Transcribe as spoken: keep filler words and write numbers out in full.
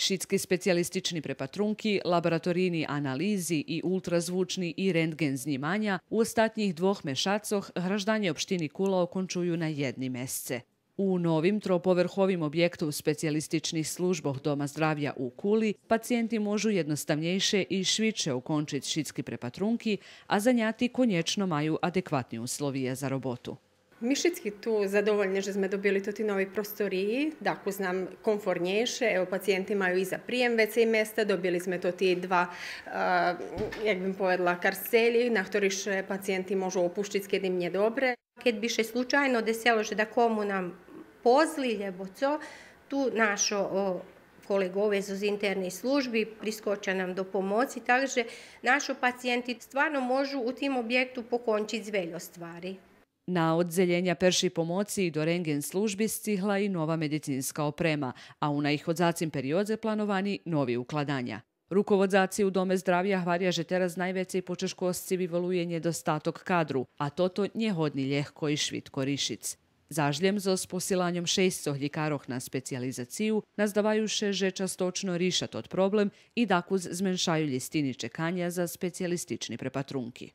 Шицки специялистични препатрунки, лабораторийни анализи и ултразвучни и рентґен знїманя у остатнїх двох мешацох гражданє општини Кула окончую на єдни месце. У новим троповерховим обєкту специялистичних службох Дома здравя у Кули пациєнти можу єдноставнєйше и швидше окончиц шицки препатрунки, а заняти конєчно маю адекватни условия за роботу. Ми шицки ту задовольни же зме добили тоти нови просториї, дакус нам комфортнєйше, ево, пациєнти маю и за приєм вецей места, добили зме тоти два, е, як бим поведла, карцелї, на хторих ше пациєнти можу опущиц кед им нє добре. Кед би ше случайно десело же дакому нам позли, лєбо цо, ту нашо, о, колеґове зоз интерней служби прискоча нам до помоци, так же нашо пациєнти стварно можу у тим обєкту покончиц вельо ствари. На оддзелєня першей помоци и до рентґен служби сцигла и нова медицинска опрема, а у наиходзацим периодзе плановани нови укладаня. Руководзаци у Доме здравя гваря же тераз найвецей почежкосци виволує нєдостаток кадру, а тото нє годни лєгко и швидко ришиц. Заш лєм зоз посиланьом шейсцох лїкарох на специялизацию наздаваю ше же часточно риша тот проблем и дакус зменшаю лїстини чеканя за специялистични препатрунки.